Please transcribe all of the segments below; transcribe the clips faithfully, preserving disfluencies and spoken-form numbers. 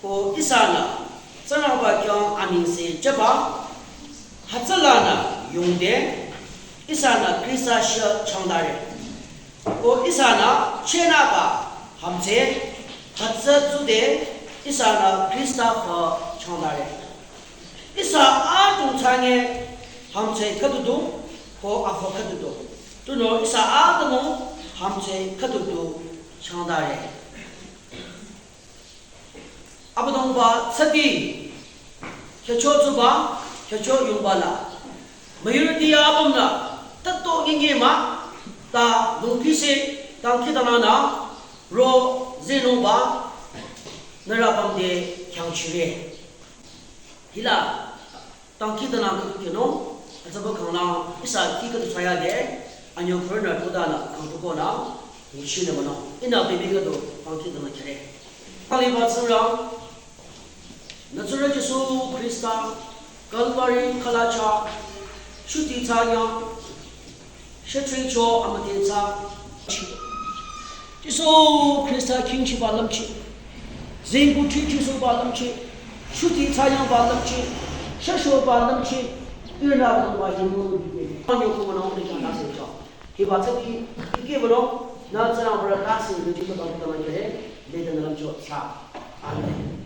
Ko ihsanü Tsingrangba khyang anengse jüba hütsülanü yungde ihsanü Khrista shü changdare. Ko ihsanü chenaba hümdhse hütsü tsude ihsanü Khrista fü changdare. Ihsa adrong thsanye hümdhse khüdu du ko afü khüdu du. Tunüo ihsa atümung hümdhse khüdu du changdare. Abüdongba tsüti khyücho tsuba khyücho yungba la müyurüti apümnü tüto nyinyi mah ta lungpise dangkhidangnangnü ro zenungba nührü apüm te khyangchire. Hila dangkhidangnang khüdu nung, atsaba khanglang ihsa khi khüdu thsayade, anyüh khürünü tudanü khangtukonü nguchinü münung. Ihnü baby khüdu dangkhidangnang khyüre. Aliba Tsingrang, Nazareth Jisu Khrista, Calvary khülacha, shuti thsanyang, shütricho amüdhe thsa. Jisu Khrista khingchiba lümchi, zingkuthri Jisuba lümchi, shuti thsanyangba lümchi, shüshoba lümchi, ihrünü lümba himu dikeh. Anyüh khümünung dikeh nase cho. Hiba tsüti dikeh bürü, nü Tsingrangba rü tase lüchi khüdu dangkhidangnang khyüre, lede nü lümcho thsa. Amen.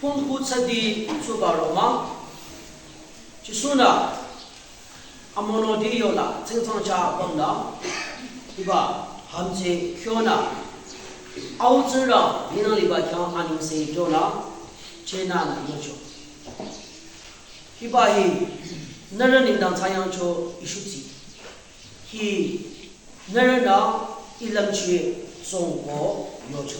Pungku tsüti tsuba romang, Jisu-nü amonoti yola tsingtsang cha apümnü, hiba hümdhse khyonü, Au Tsingrang, ninang liba khyang anengse jünü, chenanü yocho. Hiba hi nührü nengdang thsayangcho I shutsi. Hi nührünü I lümchi zongko yocho.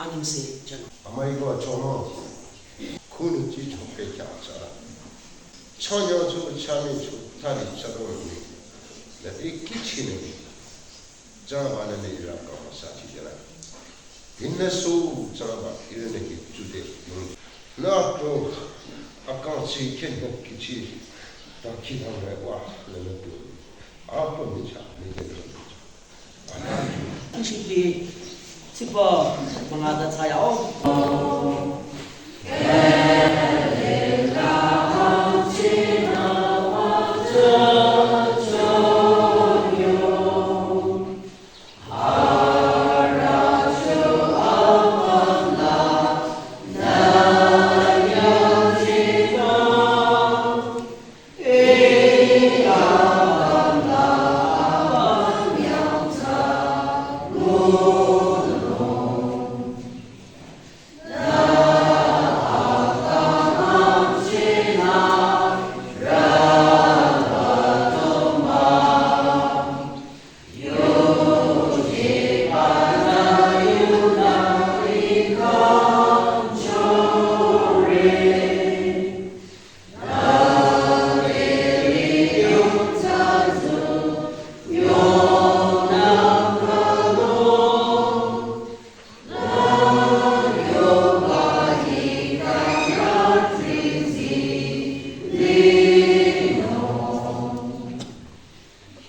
Anengse jünung. Amüi ko achonung, khunü chi chokpe kya chara. Chonyo chu chami chu tali chadong ni. Nüte kichine. Jaba nü ni ra kama sa chi jara. Dinna so jaba ihrünü hi chude yung. Nü to akang chi khen nü kichi. Ta ki dang re wa nü nü tu. Apa mi cha mi de nü. Kishiki, tsipa, mangada tsaya o.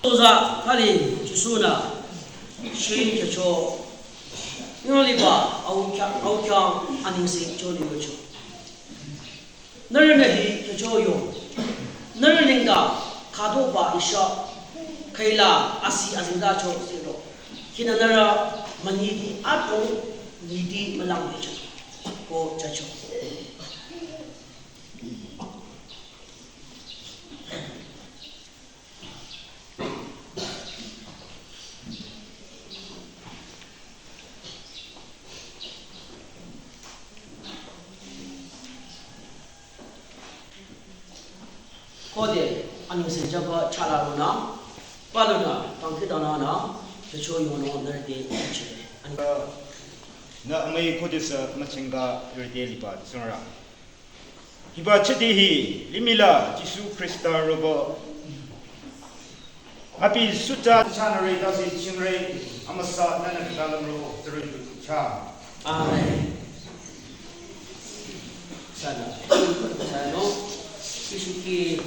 Toza kali Jisu-nü shin kyacho, nü liba au kya, au kya anengse jüni yocho. Nührünü hi kyacho yo. Nührü nengdang khütoba I shü. Khüila asi azingdacho siro. Hinü nührü münidi adrong nidi mülangbecho. Ko jücho. Khode anengse jüba chahla ronü, palu nü, tangki danü nü, jücho yonü nührü te chire. Nü amüi khodesü müchingka yurite liba Tsingrang. Hiba chiti hi limih la Jisu Khrista roba. Abi suta chanare dasi chingre amüsa nünü kitalam ro tsürü cha. Amen. Sana. Sana. Jisu ki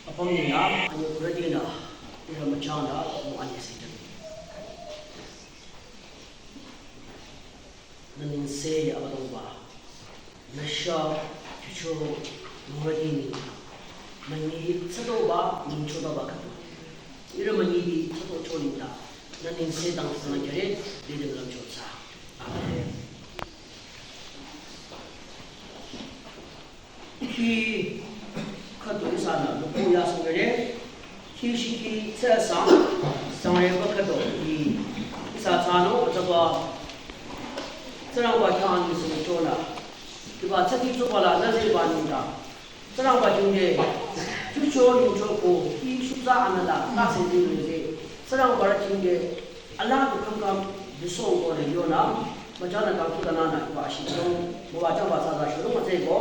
Apümnü, anyüh kurütinü, ihrü müchangnü, mu anyüh sitüm. Nü nengse Abüdongba, nü sha, chucho, mürütinü, münyi, tsütoba, münchotoba khüdu. Ihrü münyidi, tsütocho nengdang, nü nengse dang sünü kere, lede lümcho tsü. Amen. Khi khüdu ihsanü lüpü yasüngre. Khi shiki tsü sang, sangreba khüdu hi ihsa thsanung, atsaba Tsingrangba khyang nyi sünü chonü. Hiba tsati tsuba la nüzeba nengdang. Tsingrangba jingde, chucho ningcho ko, hi shutsa anüla, tase jingde, Tsingrangba jingde, ala tu kham kham, disong ko le yonü, müchangnü kangki kananü, hiba shitong, müwajangba sasa shulung mütseko,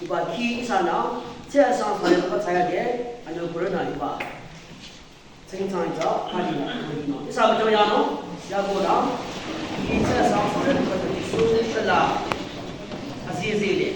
hiba khi ihsanü, tsü sang sare ba tsayade, anyüh kurünü hiba. Tsingtsang tsü, khadi la, khadi la. Ihsa müchang yanung, yakonü, hi tsü sang sare ba tsayade, Jisu shila, azizi le.